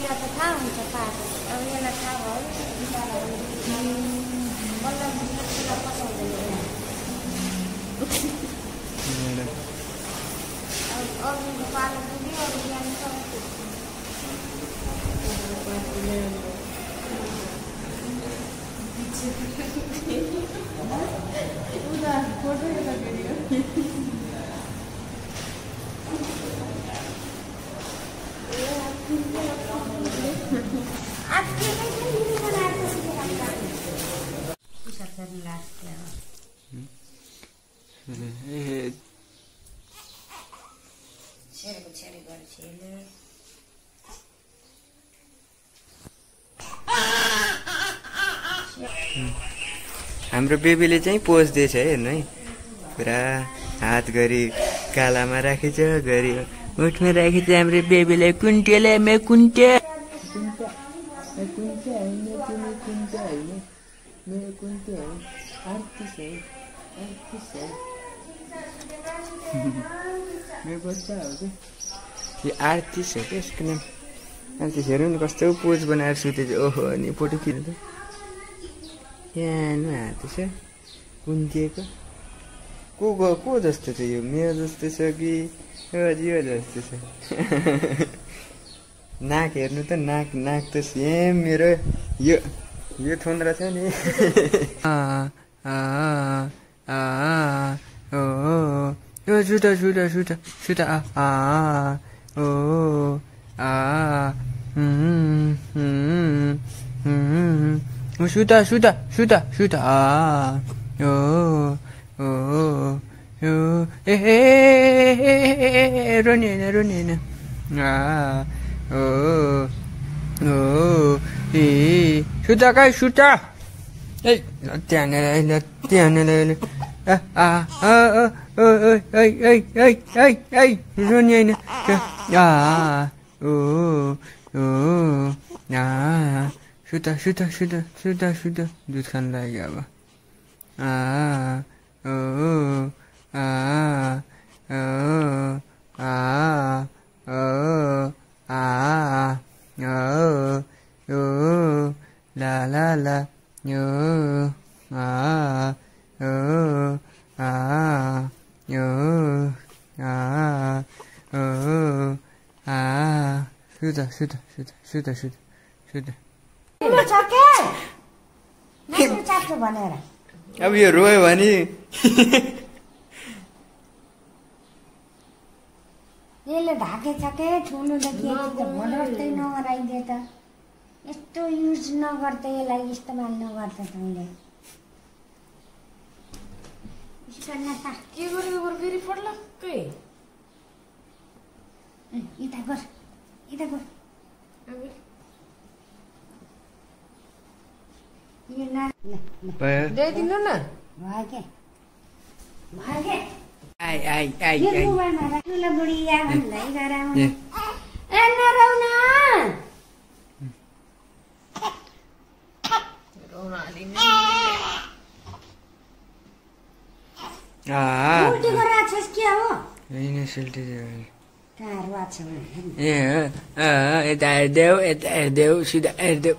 पहिला त थाहा हुन्छ पाएको अब यसलाई थाहा भयो बल्ल पसाउँदैन अरूको पालो पुग्यो अरू जान्छ हाम्रो बेबीले चाहिँ पोज दिएछ है हेर्नु है पुरा हात गरी गालामा राखेछ गरी ओठमा राखेछ हाम्रो बेबीले कुन्टेले मे कुन्टे यो आर्टिस्ट हो क्या यसको नाम आर्टिस्ट हेर्नु नि कस्तो पोज बनाएर सुतेछ ओहो अनि फोटो खिच्नु त यहाँ हात छ कुन्टिएको को जस्तो छ यो मेरो जस्तो छ कि यो जस्तो छ नाक हेर्नु त नाक त सेम मेरो यो थोन्द्रा छ नि सुता रोनी हैन सुता काय सुता त्यहाँनिर रोनी हैन सुता दुध खान लाग्यो अब यो रोयो भने यसले ढाकेछ के ठुलो देखिए त भोलर्दै नगराइदिए त यस्तो युज नगर्दै यसलाई इस्तेमाल नगर्दा तैँले के गर्यो फेरि पड्ला के यता गर यो ना ल्याइदिनु न भयो के आई यो मोबाइलमा राख्नुला बुढी या भन्दै गराउँ ए नराउ न उल्टी गरेर छस् के हो हैन सेल्टी टार वाछ यता हेर्देऊ सिधा हेर्देऊ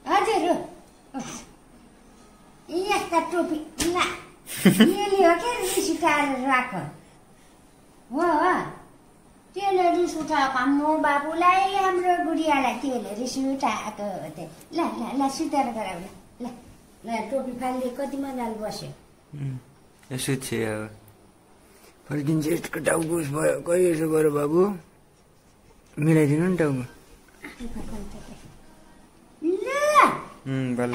हजुर यस्ता टोपी ला यसले हो के रिस उठाएर राख हो त्यसले रिस उठाएको हाम्रो बाबुलाई हाम्रो गुडियालाई त्यसले रिस उठाएको ल सुतेर गराउ ल टोपी फाल्दै कति मजाले बस्यो सुत्छ अब फर्किन्छ यस्तो टाउको भयो कहिले यसो गर बाबु मिलाइदिनु नि टाउको बल्ल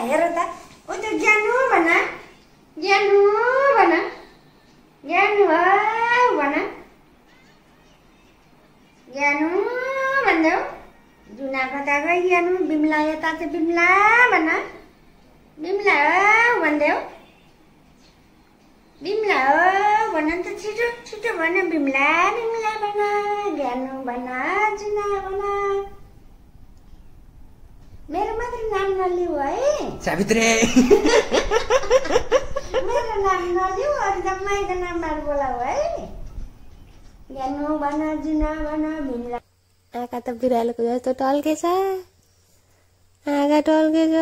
हेर त ओ त्यो ज्ञानु भन ज्ञानु ज्ञानु भन्देऊ जुना कता गई ज्ञानु बिमला यता चाहिँ बिमला भन बिमला हो भन्देऊ बिमला हो भन त छिटो छिटो भन बिमला बिमला भन ज्ञानु भन जुना भन मेरो मात्र नाम नलिऊ है सावित्री मेरो नाम नलिऊ अरू त माइको नामहरू बोलाऊ है ज्ञानु भन जुना भन बिमला आँखा त बिरालोको जस्तो टल्केछ आँखा टल्केछ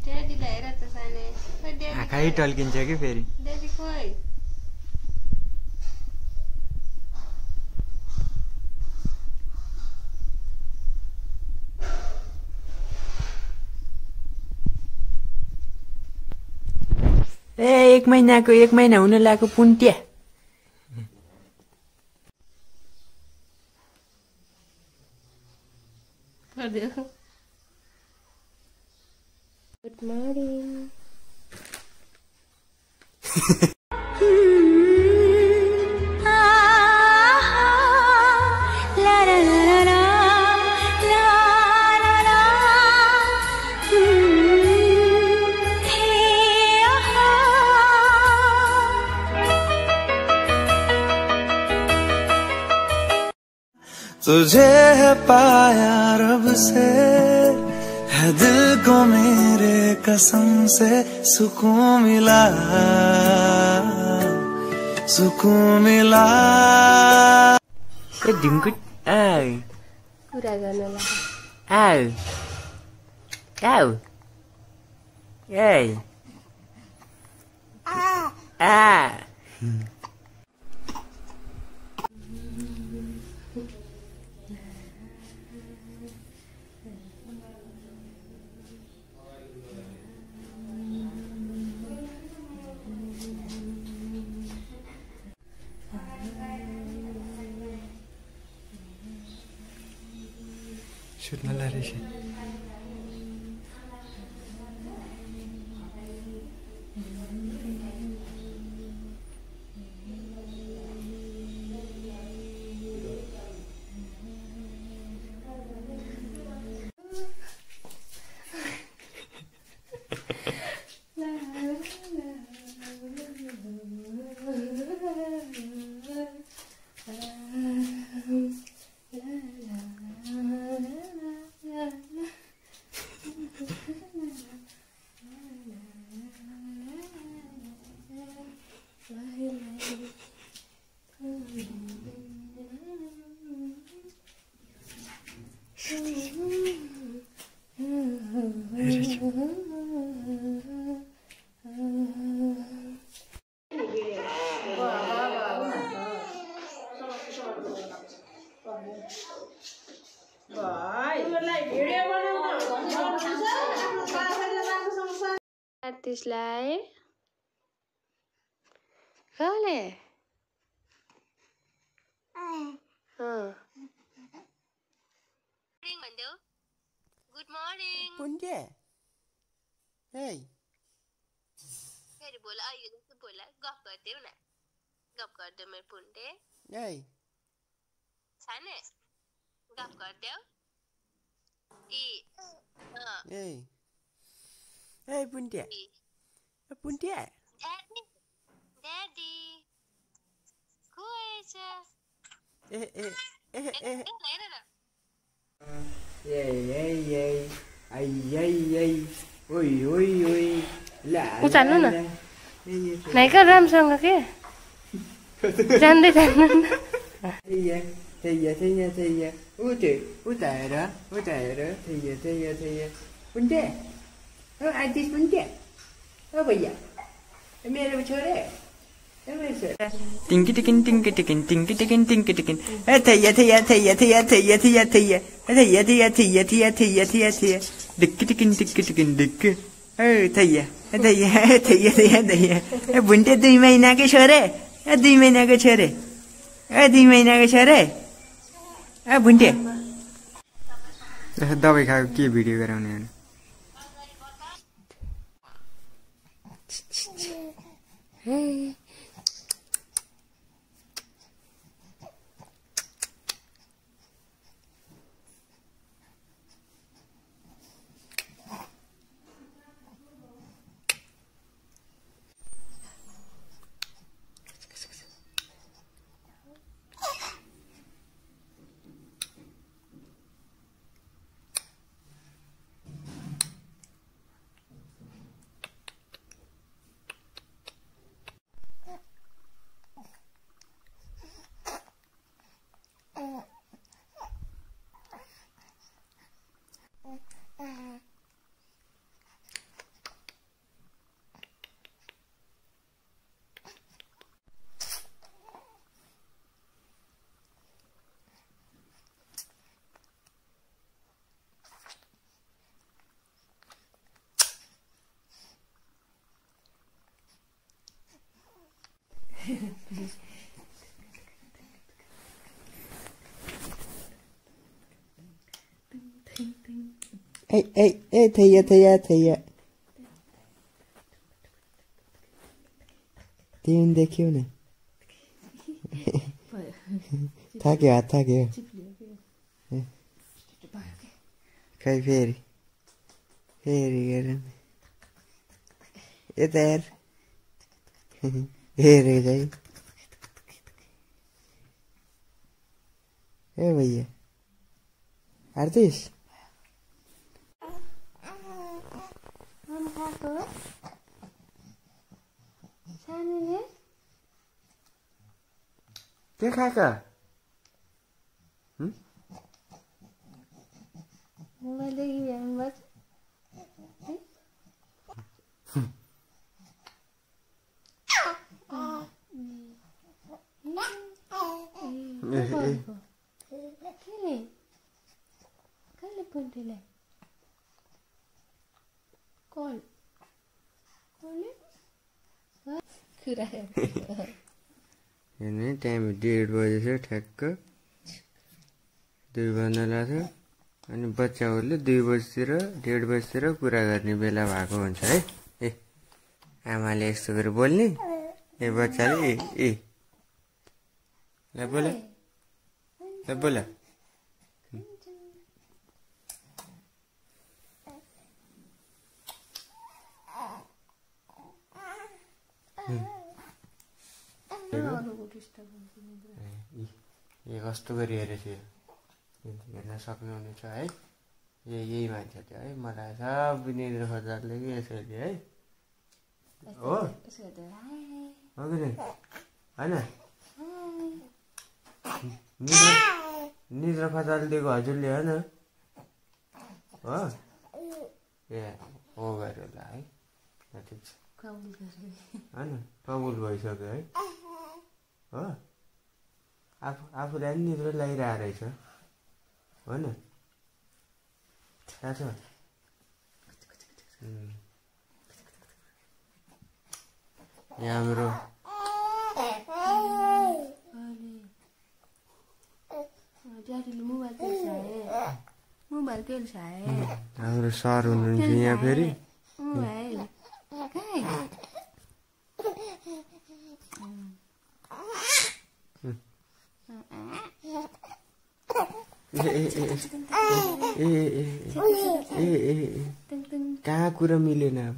ड्याडीलाई हेर त साने आँखै टल्किन्छ कि फेरि ड्याडी खोइ ए 1 महिना हुन लागेको पुन्ट्या गुड मर्निङ तुझे है पाया रब से है दिल को मेरे कसम से सुकून मिला ए ढिङ्कुट आउ कुरा गर्न लाग्यो आउ आउ ए आ सुत्न लारेछ त्यसलाई खाले गुड मर्निङ पुन्टे हे फेरि बोला आइयो जस्तो बोला गफ गर्देऊ न गफ गर्देऊ मेरो पुन्टे हे छाने गफ गर्देऊ ए ए पुन्टे पुन्टे ड्याडी ड्याडी खोएछ ए ए ए ए हेर न ओइ ओइ ओइ ला उचाल्नु न नाइका रामसँग के जान्दै जान्नु न थैया उता हेर थैया पुन्टे ओ आइदिस पुन्टे ओ भैया मेरो छोरे टिङ्की टिकिन ए थैया डिक्की टिकिन डिक्की ए थैया ए भुन्टे 2 महिनाकै छोरे 2 महिनाको छोरे 2 महिनाको छोरे भुन्टे दबाई खाएको के भिडियो गराउने अनि थैया तिमी देखियो न थाक्यो हात थाक्यो खै फेरि हेर यता हेर हेरेको चाहिँ ए भैया हार्दिस के खाका मोबाइल देखि हेर्नुपर्छ कहिले पुन्टेलाई कल हेर्नु टाइम 1:30 बजेछ ठ्याक्क 2 बज्न लाग्यो अनि बच्चाहरूले 2 बजीतिर 1:30 बजीतिर कुरा गर्ने बेला भएको हुन्छ है ए आमाले यस्तो गरेर बोल्ने ए बच्चाले ए ल बोला कस्तो गरी हेरेछ हेर्न सक्नुहुनेछ है यही मान्छे थियो है मलाई सब निद्रा खोज्दाले कि यसैले है हो कि होइन निद्रा खोज्दाले दिएको हजुरले होइन हो ए हो गऱ्यो होला है ठिक छ होइन कबुल भइसक्यो है हो आफूलाई पनि निद्रा लागिरहेको रहेछ हो न थाहा छ यहाँ हाम्रो हाम्रो सर हुनुहुन्छ यहाँ फेरि कहाँ कुरा मिलेन अब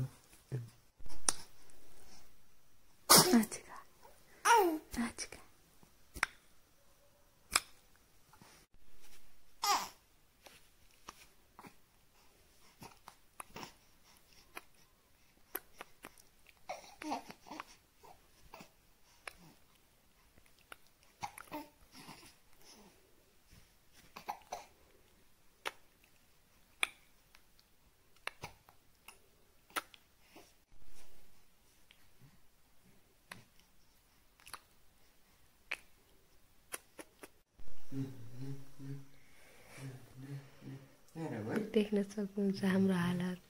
देख्न सक्नुहुन्छ हाम्रो हालत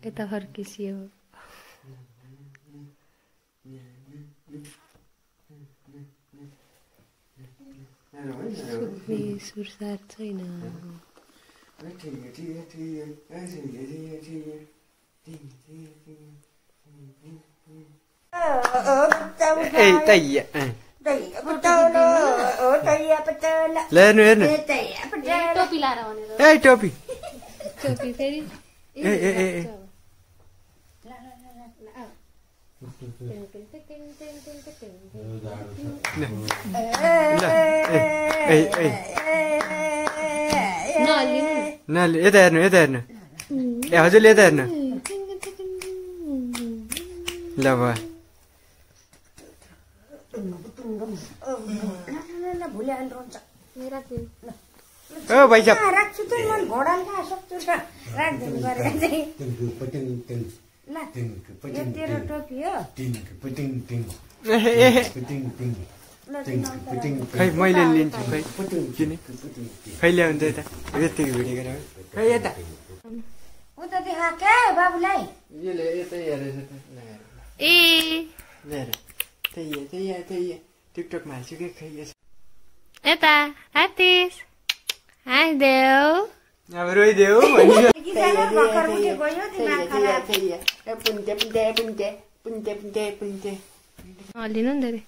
यता फर्किसियो सुरसार छैन हेर्नु हेर्नु टोपी लाएर भनेर ए टोपी टोपी फेरि ए ए ए नले यता हेर्नु यता हेर्नु ए हजुरले यता हेर्नु ल भयो ओ भाइ साहब राख्छु त मन घोडाले खा सक्छु त राख्दिनु गरेर चाहिँ ल यो तेरो टोपी हो खै मैले लिन्छु खै किन खै ल्याउनु त यता यतिको भिडियो गरेर खै यता उता देखा के बाबुलाई यसले यतै हेरेछ त ए हेर त्यही टिकटकमा हाल्छु कि खै यता आतिस हाँस्देऊ अब रोइदेऊ भनियो एकजना भर्खर उठे गयो दिमाग खराब लिनु नि धेरै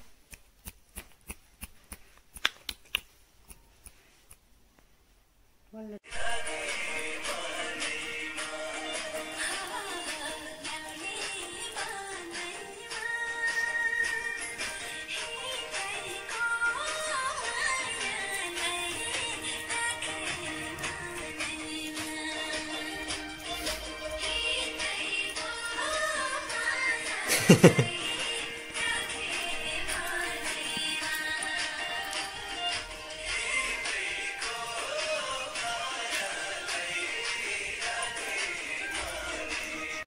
Hehehe